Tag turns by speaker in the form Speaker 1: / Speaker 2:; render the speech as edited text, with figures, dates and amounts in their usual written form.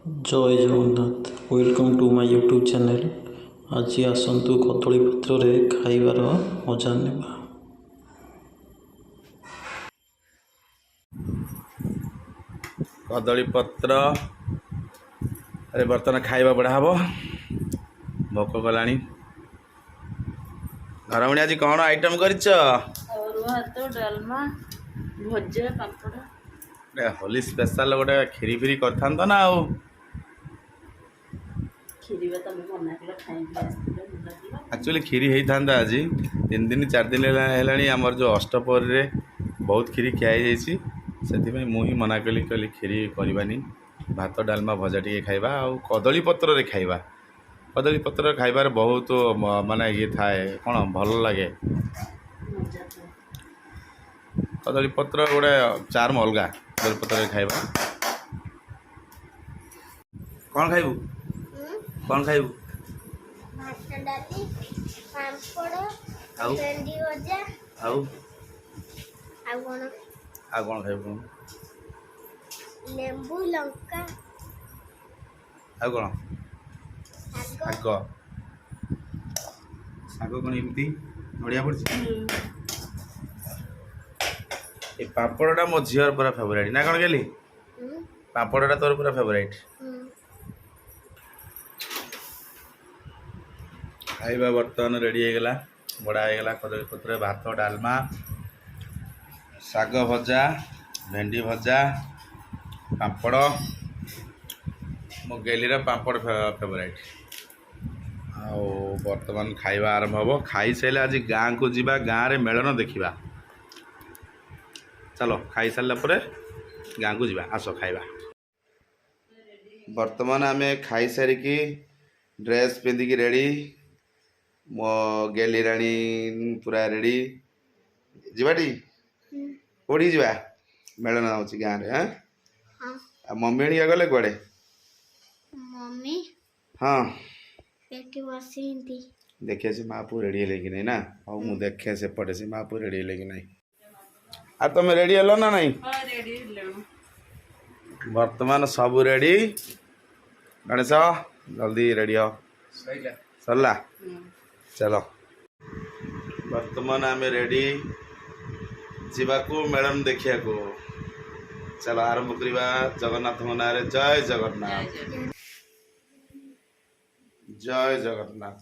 Speaker 1: Jay Jagannath, welcome to my YouTube channel. ଆଜି ଆସନ୍ତୁ କଦଳୀ ପତ୍ରରେ ଖାଇବାର ମଜା ନେବା।
Speaker 2: କଦଳୀ ପତ୍ରରେ ବର୍ତ୍ତମାନ ଖାଇବା ବଢ଼ା ହେବ। ଭୋକ କଲାଣି। ଧରମଣି, ଆଜି କ'ଣ ଆଇଟମ୍ କରିଛ?
Speaker 3: ଅରୁଆ ଭାତ, ଡାଲମା, ଭଜା, ପାମ୍ପଡ଼।
Speaker 2: ଗୋଟେ ହୋଲି ସ୍ପେଶାଲ ଗୋଟେ କ୍ଷୀରି ଫିରି କରିଥାନ୍ତ ନା ଆଉ।
Speaker 3: କ୍ଷୀରି ବା ତମେ ମନା କଲ, ଖାଇକି ଆସିଥିଲ, ମନା କଲ।
Speaker 2: ଆକ୍ଚୁଆଲି କ୍ଷୀରି ହେଇଥାନ୍ତା ଆଜି। 3 ଦିନ 4 ଦିନ ହେଲାଣି ଆମର ଯେଉଁ ଅଷ୍ଟପ୍ରହରୀରେ ବହୁତ କ୍ଷୀରି ଖିଆ ହେଇଯାଇଛି। ସେଥିପାଇଁ ମୁଁ ହିଁ ମନା କଲି, କହିଲି କ୍ଷୀରି କରିବାନି, ଭାତ, ଡାଲମା, ଭଜା ଟିକେ ଖାଇବା ଆଉ କଦଳୀ ପତ୍ରରେ ଖାଇବା। କଦଳୀ ପତ୍ର ଖାଇବାରେ ବହୁତ ମାନେ ଇଏ ଥାଏ, କ'ଣ ଭଲ ଲାଗେ।
Speaker 3: ମଜା ଥାଏ।
Speaker 2: କଦଳୀ ପତ୍ର ଗୋଟେ ଚାର୍ମ ଅଲଗା କଦଳୀ ପତ୍ରରେ ଖାଇବା। କ'ଣ ଖାଇବୁ? କ'ଣ ଖାଇବୁ?
Speaker 4: ଭାତ, ଡାଲି, ପାମ୍ପଡ଼।
Speaker 2: ଆଉ?
Speaker 4: ଭେଣ୍ଡି ଭଜା।
Speaker 2: ଆଉ?
Speaker 4: ଆଉ କ'ଣ?
Speaker 2: ଆଉ କ'ଣ ଖାଇବୁ କ'ଣ?
Speaker 4: ଲେମ୍ବୁ, ଲଙ୍କା।
Speaker 2: ଆଉ କ'ଣ?
Speaker 4: ଶାଗ।
Speaker 2: ଶାଗ। ଶାଗ କ'ଣ ଏମିତି ନଡ଼ିଆ ପଡ଼ିଛି? ଏ ପାମ୍ପଡ଼ଟା ମୋ ଝିଅର ପୁରା ଫେଭରାଇଟ୍ ନା କ'ଣ ଗେଲି?
Speaker 4: ହୁଁ।
Speaker 2: ପାମ୍ପଡ଼ଟା ତୋର ପୁରା ଫେଭରାଇଟ୍?
Speaker 4: ହୁଁ।
Speaker 2: ଖାଇବା ବର୍ତ୍ତମାନ ରେଡ଼ି ହେଇଗଲା, ବଢ଼ା ହେଇଗଲା। କଦଳୀ ପତ୍ରରେ ଭାତ, ଡାଲମା, ଶାଗ ଭଜା, ଭେଣ୍ଡି ଭଜା, ପାମ୍ପଡ଼। ମୋ ଗେଲିର ପାମ୍ପଡ଼ ଫେଭରାଇଟ୍। ଆଉ ବର୍ତ୍ତମାନ ଖାଇବା ଆରମ୍ଭ ହେବ। ଖାଇସାରିଲେ ଆଜି ଗାଁକୁ ଯିବା, ଗାଁରେ ମେଳନ ଦେଖିବା। ଚାଲ, ଖାଇସାରିଲା ପରେ ଗାଁକୁ ଯିବା। ଆସ ଖାଇବା। ବର୍ତ୍ତମାନ ଆମେ ଖାଇସାରିକି ଡ୍ରେସ୍ ପିନ୍ଧିକି ରେଡ଼ି। ମୋ ଗେଲି ରାଣୀ ପୁରା ରେଡ଼ି। ଯିବାଟି? କୋଉଠିକି ଯିବା? ମେଳନ ହେଉଛି ଗାଁରେ। ହଁ।
Speaker 4: ହଁ।
Speaker 2: ଆଉ ମମି ହେରିକା ଗଲେ କୁଆଡ଼େ?
Speaker 4: ମମି?
Speaker 2: ହଁ।
Speaker 4: ଏଠି ବସିଛନ୍ତି।
Speaker 2: ଦେଖିଆ ସେ ମା ପୁଅ ରେଡ଼ି ହେଲେ କି ନାହିଁ ନା। ହଉ, ମୁଁ ଦେଖେ ସେପଟେ ସେ ମା ପୁଅ ରେଡ଼ି ହେଲେ କି ନାହିଁ। ଆଉ ତମେ ରେଡ଼ି ହେଲ ନା ନାହିଁ?
Speaker 3: ହଁ, ରେଡ଼ି ହେଲୁଣି।
Speaker 2: ବର୍ତ୍ତମାନ ସବୁ ରେଡ଼ି। ଗଣେଶ, ଜଲ୍ଦି ରେଡ଼ି ହ। ସରିଲା? ଚାଲ, ବର୍ତ୍ତମାନ ଆମେ ରେଡ଼ି ଯିବାକୁ ମେଳନ ଦେଖିବାକୁ। ଚାଲ, ଆରମ୍ଭ କରିବା ଜଗନ୍ନାଥଙ୍କ ନାଁରେ। ଜୟ ଜଗନ୍ନାଥ, ଜୟ ଜଗନ୍ନାଥ।